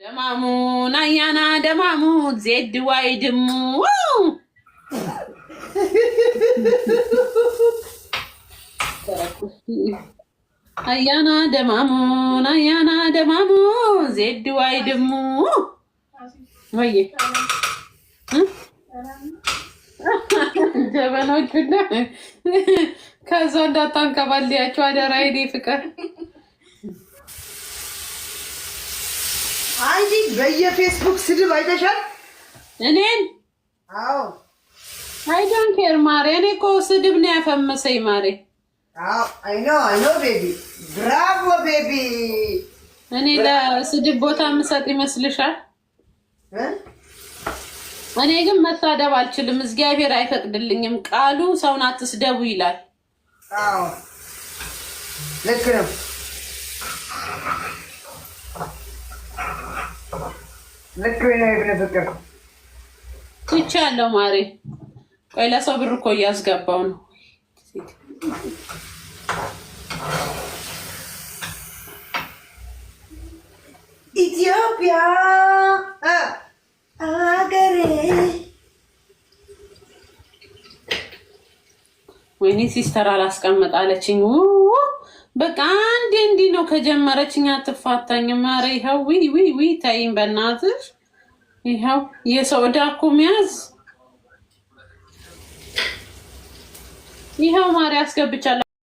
ደማሙ ናያና ደማሙ ዜድ ዋይ ድሙ። አያና ደማሙ ናያና ደማሙ ዜድ ዋይ ድሙ ወይ ጀበኖቹና ከዛ እንዳታንከባልያቸው አደራ የኔ ፍቅር። አንቺ በየፌስቡክ ስድብ አይተሻል? እኔን? አዎ። I don't care ማሬ። እኔ እኮ ስድብ ነው ያፈመሰኝ ማሬ። አዎ፣ I know, I know baby፣ bravo baby። እኔ ለስድብ ቦታ የምሰጥ ይመስልሻል? እኔ ግን መሳደብ አልችልም። እግዚአብሔር አይፈቅድልኝም። ቃሉ ሰውን አትስደቡ ይላል። አዎ፣ ልክ ነው። ልክ ነው። የብነ ፍቅር። ትቻለሁ ማሬ። ቆይ፣ ለሰው ብር እኮ እያስገባው ነው። ኢትዮጵያ አገሬ። ወይኔ sister አላስቀምጣለችኝ። በቃ አንዴ እንዲህ ነው ከጀመረችኝ አትፋታኝም። ኧረ ይኸው ዊ ዊ ዊ ተይኝ በእናትሽ። ይኸው የሰው ዕዳ እኮ መያዝ። ይኸው ማሪ አስገብቻለሁ።